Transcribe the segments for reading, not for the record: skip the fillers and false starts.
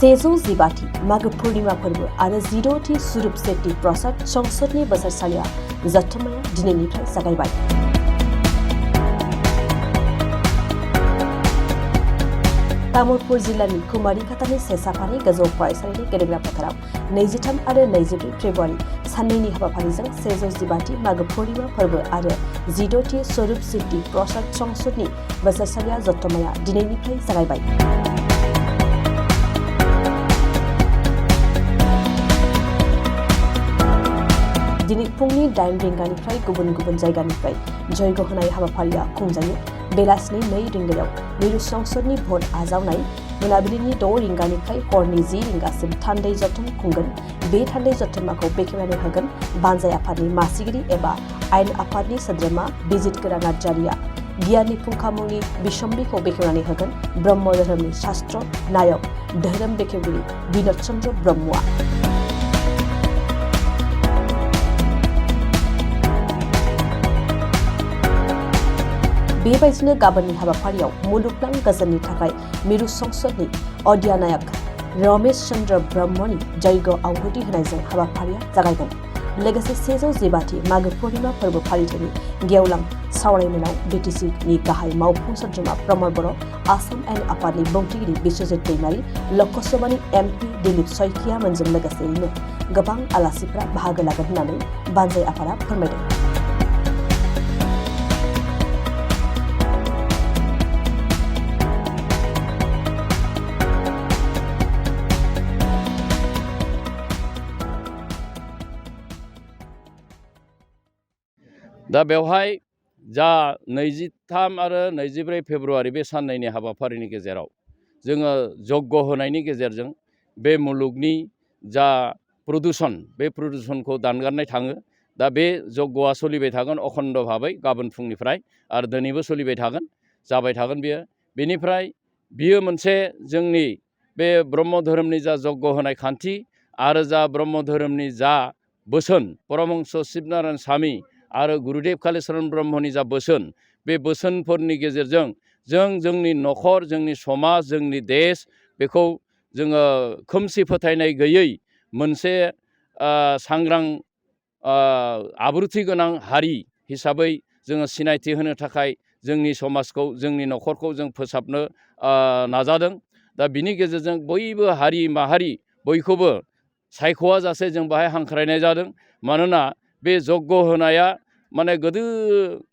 सेजौ जिबाथि मागो पूर्णिमा फोरबो आरो 10थि सुरुप सेथि प्रसाद संसदनि बोसोरसालिया जथुम्माया दिनैनिफ्राय जागायबाय। तामुलपुर जिल्लानि कुमारिघाटानि सेसाफानि गोजौ फरायसालिनि गेलेग्रा फोथाराव 23 आरो 24 फेब्रुवारि साननैनि हाबाफारिजों 1jiबाथि मागो पूर्णिमा फोरबो आरो 10थि सुरुप सेथि प्रसाद संसदनि बोसोरसालिया जथुम्माया दिनैनिफ्राय जागायबाय। दिनै फुंनि 8 रिंगानिफ्राय गुबुन गुबुन जायगानिफ्राय जयग होनाय हाबाफारिया खुंजायो। बेलासिनि 2 रिंगायाव मिरु संसदनि भट आजावनाय, मोनाबिलिनि 6 रिंगानिफ्राय हरनि 10 रिंगासिम थान्दै जथुम खुंगोन। बे थान्दै जथुम्माखौ बेखेवनानै होगोन बानजाय आफादनि मासिगिरि एबा आयेन आफादनि सोद्रोमा बिजित गोरा नार्जारिया। गियाननि फुंखा मुंनि बिसम्बिखौ बेखेवनानै होगोन ब्रह्म धोरोमनि शास्त्र नायक धोरोम बेखेवगिरि बिनोद चन्द्र ब्रह्मआ। बेबायदिनो गाबोननि हाबाफारियाव मुलुगनां गोजोननि थाखाय मिरु संसदनि अधिनायक रमेश चन्द्र ब्रह्मनि जयग आहुति होनायजों हाबाफारिया जागायगोन। लोगोसे 1jiबाथि मागो पूर्णिमा फोरबो फालिथायनि गेवलां सावरायमेलाव बिटिसिनि गाहाय मावफुं सोद्रोमा प्रमद बर', आसाम आयेन आफादनि बुंथिगिरि बिश्वजित दैमारी, लकसभानि एमपि दिलीप शइकिया मोनजों लोगोसेयैनो गोबां आलासिफोरा बाहागो लागोन होननानै बानजाय आफादा फोरमायदों। दा बेवहाय जा 23 आरो 24 फेब्रुवारि बे साननैनि हाबाफारिनि गेजेराव जोङो जग्य होनायनि गेजेरजों बे मुलुगनि जा प्रदूषण बे प्रदूषणखौ दानगारनाय थाङो। दा बे जग्यआ सोलिबाय थागोन अखण्ड भाबै गाबोन फुंनिफ्राय आरो दिनैबो सोलिबाय थागोन, जाबाय थागोन बेयो। बेनिफ्राय बियो मोनसे जोंनि बे ब्रह्म धोरोमनि जा जग्य होनाय खान्थि आरो जा ब्रह्म धोरोमनि जा बोसोन परमहंस शिबनारायण स्वामी आरो गुरुदेव कालीचरण ब्रह्मनि जा बोसोन, बे बोसोनफोरनि गेजेरजों जों जोंनि न'खर, जोंनि समाज, जोंनि देश बेखौ जोङो खोमसि फोथायनाय गैयै मोनसे सांग्रां आब्रुथि गोनां हारि हिसाबै जोङो सिनायथि होनो थाखाय जोंनि समाजखौ, जोंनि न'खरखौ जों फोसाबनो नाजादों। दा बिनि गेजेरजों बयबो हारि माहारि बयखौबो सायख'वा जासे जों बाहाय हांख्रायनाय जादों। मानोना बे जग्य होनाया माने गोदो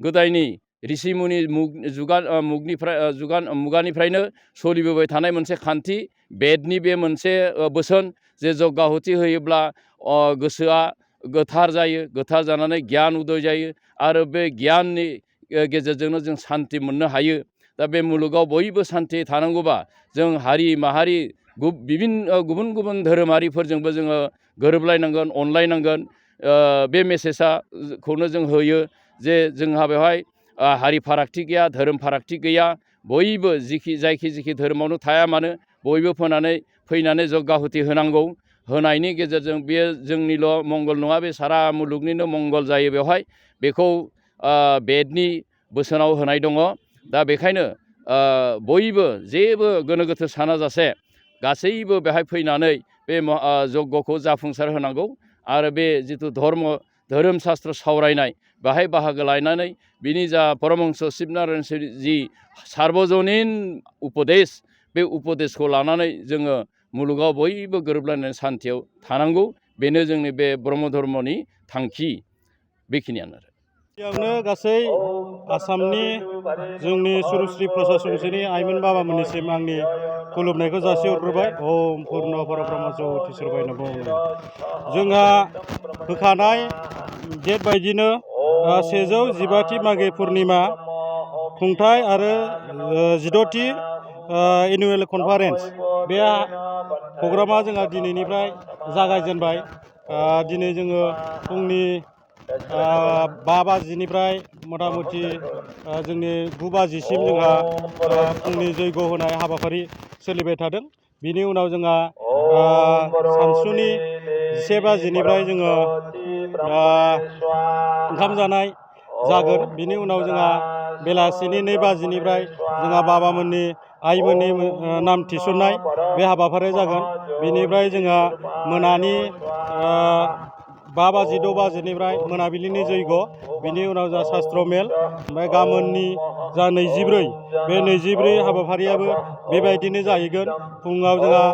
गोदायनि ऋषिमुनि मुगानिफ्रायनो सोलिबोबाय थानाय मोनसे खान्थि। बेदनि बे मोनसे बोसोन जे जग्याहुति होयोब्ला गोसोआ गोथार जायो, गोथार जानानै गियान उदय जायो आरो बे गियाननि गेजेरजोंनो जों सान्थि मोननो हायो। दा बे मुलुगाव बयबो सान्थि थानांगौबा जों हारि माहारि गुबुन गुबुन धोरोमारिफोरजोंबो जोङो गोरोबलायनांगोन, अनलायनांगोन। बे मेसेजखौनो जों होयो जे जोंहा बेवहाय हारि फारागथि गैया, धोरोम फारागथि गैया। बयबो जायखि धोरोमावनो थाया मानो बयबो फैनानै जग्याहुति होनांगौ। होनायनि गेजेरजों बेयो जोंनिल' मंगल नङा, बे सारा मुलुगनिनो मंगल जायो। बेवहाय बेखौ बेदनि बोसोनाव होनाय दङ। दा बेखायनो बयबो जेबो गोनो गोथो सानाजासे गासैबो बेहाय फैनानै बे जग्यखौ जाफुंसार होनांगौ आरो बे जिथु धोरोम शास्त्र सावरायनाय बाहाय बाहागो लानानै बिनि जा परमहंस शिबनारायण जि सार्वजनिन उपदेश, बे उपदेशखौ लानानै जोङो मुलुगाव बयबो गोरोबलायनानै सान्थियाव थानांगौ। बेनो जोंनि बे ब्रह्म धर्मनि थांखि। बेखिनियानो आरो। गिबियावनो गासै आसामनि जोंनि सुरुश्री प्रसाद संसदनि आइमोन बाबामोननिसिम आंनि खुलुमनायखौ जासिहरग्रोबाय। ओम पुर्ण परब्रह्म ज्योति सोरबाय नमो। जोंहा होखानाय डेट बायदिनो 1jiबाथि मागो पुर्निमा खुंथाय आरो 10थि एनुवेल कनफारेन्स बे प्रग्रामा जोंहा दिनैनिफ्राय जागायजेनबाय। दिनै जोङो फुंनि 5 बाजिनिफ्राय मथा मथि जोंनि 9 बाजिसिम जोंहा फुंनि जयग होनाय हाबाफारि सोलिबाय थादों। बिनि उनाव जोंहा सानसुनि 11 बाजिनिफ्राय जोङो ओंखाम जानाय जागोन। बिनि उनाव जोंहा बेलासिनि 2 बाजिनिफ्राय जोंहा बाबामोननि आइमोननि नाम थिसननाय बे हाबाफारिया जागोन। बेनिफ्राय जोंहा मोनानि 5 बाजि 6 बाजिनिफ्राय मोनाबिलिनि जैग' बिनि उनाव जा शास्त्र मेल, ओमफ्राय गाबोननि जा 24 बे 24 हाबाफारियाबो बेबायदिनो जाहैगोन। फुङाव जोंहा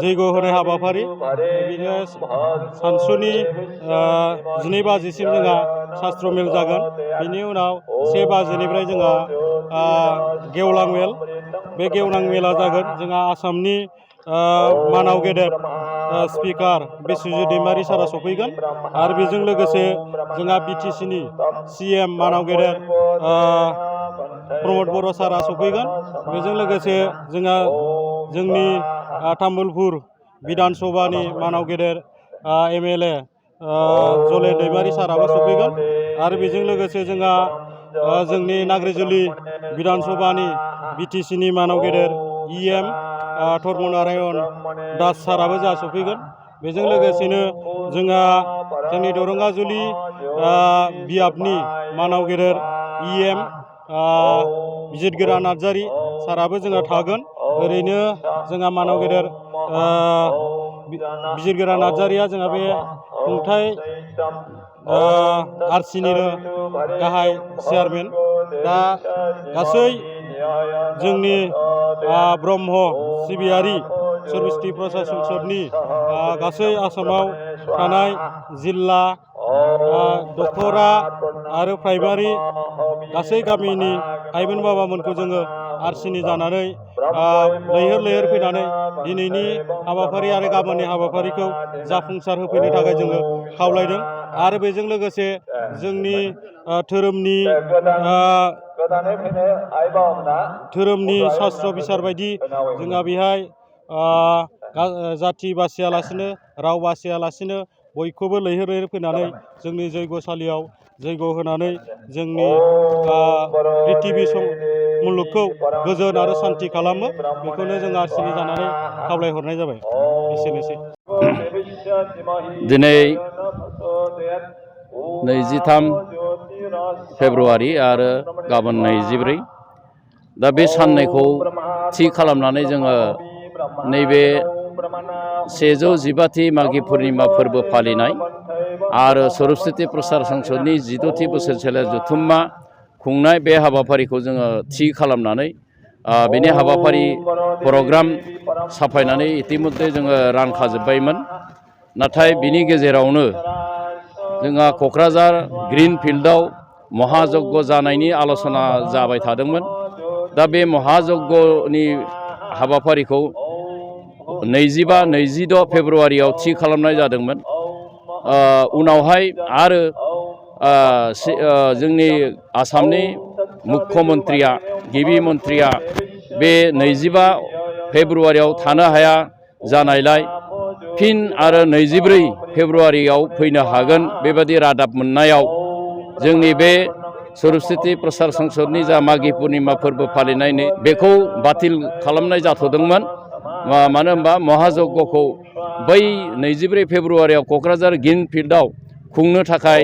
जैग' होनाय हाबाफारि, बिदिनो सानसुनि 12 बाजिसिम जोंहा शास्त्र मेल जागोन। बिनि उनाव 1 बाजिनिफ्राय जोंहा गेवलां मेल, बे गेवलां मेला जागोन। जोंहा आसामनि मानाव गेदेर स्पिकार बिस्वजित दैमारि सारा सफैगोन आरो बेजों लोगोसे जोंहा BTCनि CM मानाव गेदेर प्रमद बर' सारा सफैगोन। बेजों लोगोसे जोंहा जोंनि तामुलपुर बिधान सभानि मानाव गेदेर MLA जले दैमारि साराबो सफैगोन आरो बेजों लोगोसे जोंहा जोंनि नाग्रिजुलि बिधान सभानि BTCनि मानाव गेदेर EM धर्म नारायण दास साराबो जोंहा सफैगोन। बेजों लोगोसेनो जोंहा जोंनि दरंगाजुलि बियाबनि मानाव गेदेर EM बिजितगोरा नार्जारि साराबो जोंहा थागोन। ओरैनो जोंहा मानाव गेदेर बिजितगोरा नार्जारिया जोंहा बे खुंथाय RCनिनो गाहाय चेयारमेन। दा गासै जोंनि ब्रह्म सिबियारि सर्बस्ति प्रसाद संसदनि गासै आसामाव थानाय जिल्ला दखरा आरो प्राइमारि गासै गामिनि आइमोन बाबामोनखौ जोङो RCनि जानानै लैहोर लैहोर फैनानै दिनैनि हाबाफारि आरो गाबोननि हाबाफारिखौ जाफुंसार होफैनो थाखाय जोङो खावलायदों। आरो बेजों लोगोसे जोंनि धोरोमनि शास्त्र बिसार बायदि जोंहा बेहाय जाथि बासियालासिनो राव बासियालासिनो बयखौबो लैहोर लैहोर फैनानै जोंनि जैग'सालियाव जैग' होनानै जोंनि प्रिथिबि मुलुगखौ गोजोन आरो सान्थि खालामो। बेखौनो जों RCनि जानानै खावलायहरनाय जाबाय। एसेनोसै। दिनै 23 फेब्रुवारि आरो गाबोन 24, दा बे साननैखौ थि खालामनानै जोङो नैबे 115थि मागि पुर्निमा फोरबो फालिनाय आरो सरस्वती प्रसाद संसदनि 16थि बोसोरसेले जथुम्मा खुंनाय बे हाबाफारिखौ जोङो थि खालामनानै बेनि हाबाफारि प्रग्राम साफायनानै इतिमध्य जोङो रानखाजोब्बायमोन। नाथाय बिनि गेजेरावनो जोंहा क'क्राझार ग्रीन फिल्डआव महायज्ञ जानायनि आल'सना जाबाय थादोंमोन। दा बे महायज्ञनि हाबाफारिखौ 25-26 फेब्रुवारियाव थि खालामनाय जादोंमोन। उनावहाय आरो जोंनि आसामनि मुख्यमन्त्रिया गिबि मन्त्रिया बे 25 फेब्रुवारियाव थानो हाया जानायलाय फिन आरो 24 फेब्रुवारियाव फैनो हागोन बेबादि रादाब मोननायाव जोंनि बे सरस्वती प्रसाद संसदनि जा मागि पुर्निमा फोरबो फालिनाय बेखौ बातिल खालामनाय जाथ'दोंमोन। मानो होनबा महायज्ञखौ बै 24 फेब्रुवारियाव क'क्राझार ग्रीन फिल्डआव खुंनो थाखाय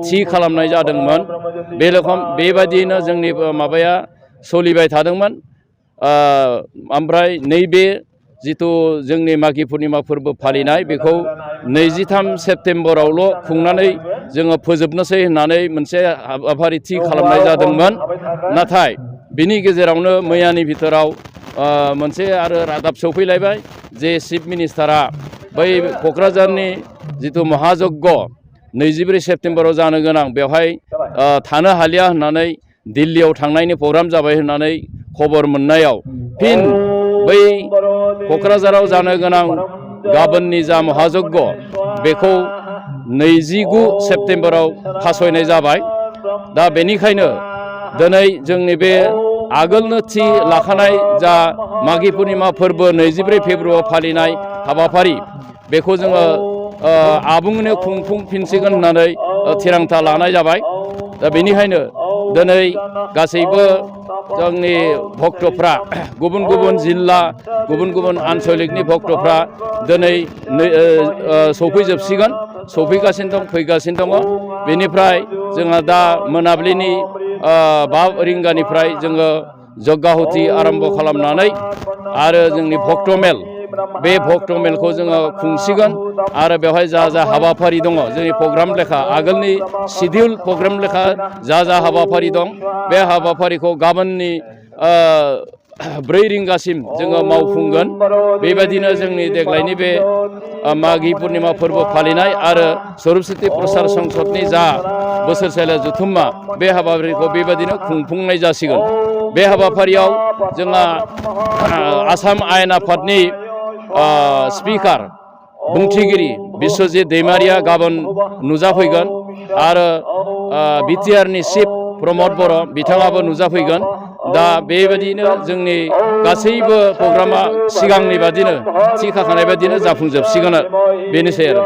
थि खालामनाय जादोंमोन। बे रोखोम बेबायदियैनो जोंनि माबाया सोलिबाय थादोंमोन। ओमफ्राय नैबे जिथु जोंनि मागि पुर्निमा फोरबो फालिनाय बेखौ 23 सेप्तेम्बरावल' खुंनानै जोङो फोजोबनोसै होननानै मोनसे हाबाफारि थि खालामनाय जादोंमोन। नाथाय बिनि गेजेरावनो मैयानि भितराव मोनसे आरो रादाब सौफैलायबाय जे चिफ मिनिस्टारा बै क'क्राझारनि जिथु महायज्ञ 24 सेप्तेम्बराव जानो गोनां बेवहाय थानो हालिया होननानै दिल्लीयाव थांनायनि प्रग्राम जाबाय होननानै खबर मोननायाव फिन बै क'क्राझाराव जानो गोनां गाबोननि जा महायज्ञ बेखौ 29 सेप्तेम्बराव फासयनाय जाबाय। दा बेनिखायनो दिनै जोंनि बे आगोलनो थि लाखानाय जा मागि पुर्निमा फोरबो 24 फेब्रुवारियाव फालिनाय हाबाफारि बेखौ जोङो आबुङैनो खुंफुंफिनसिगोन होननानै थिरांथा लानाय जाबाय। दा बेनिखायनो दिनै गासैबो जोंनि भक्तफ्रा गुबुन गुबुन जिल्ला गुबुन गुबुन आन्चलिकनि भक्तफ्रा दिनै सफैजोबसिगोन, सफैगासिनो दं, फैगासिनो दङ। बेनिफ्राय जोंहा दा मोनाबिलिनि 5 रिंगानिफ्राय जोङो जग्गाहुति आरम्भ खालामनानै आरो जोंनि भक्त मेल बे भक्त मेलखौ जोङो खुंसिगोन आरो बेवहाय जा जा हाबाफारि दङ जोंनि प्रग्राम लेखा आगोलनि सिडिउल प्रग्राम लेखा जा जा हाबाफारि दं बे हाबाफारिखौ गाबोननि 4 रिंगासिम जोङो मावफुंगोन बेबायदिनो जोंनि देग्लायनि बे मागि पुर्णिमा फोरबो फालिनाय आरो सरस्वती प्रसार संसदनि जा बोसोरसेला जुथुम्मा बे हाबाफारिखौ बेबायदिनो खुंफुंनाय जासिगोन बे हाबाफारियाव जोंहा आसाम आयेन आफादनि स्पिकार बुंथिगिरि बिश्वजित दैमारिया गाबोन नुजाफैगोन आरो बिटिआरनि चिफ प्रमद बर' बिथाङाबो नुजाफैगोन दा बेबायदिनो जोंनि गासैबो प्रग्रामा सिगांनि बादिनो थि खाखानाय बादिनो जाफुंजोबसिगोन बेनोसै आरो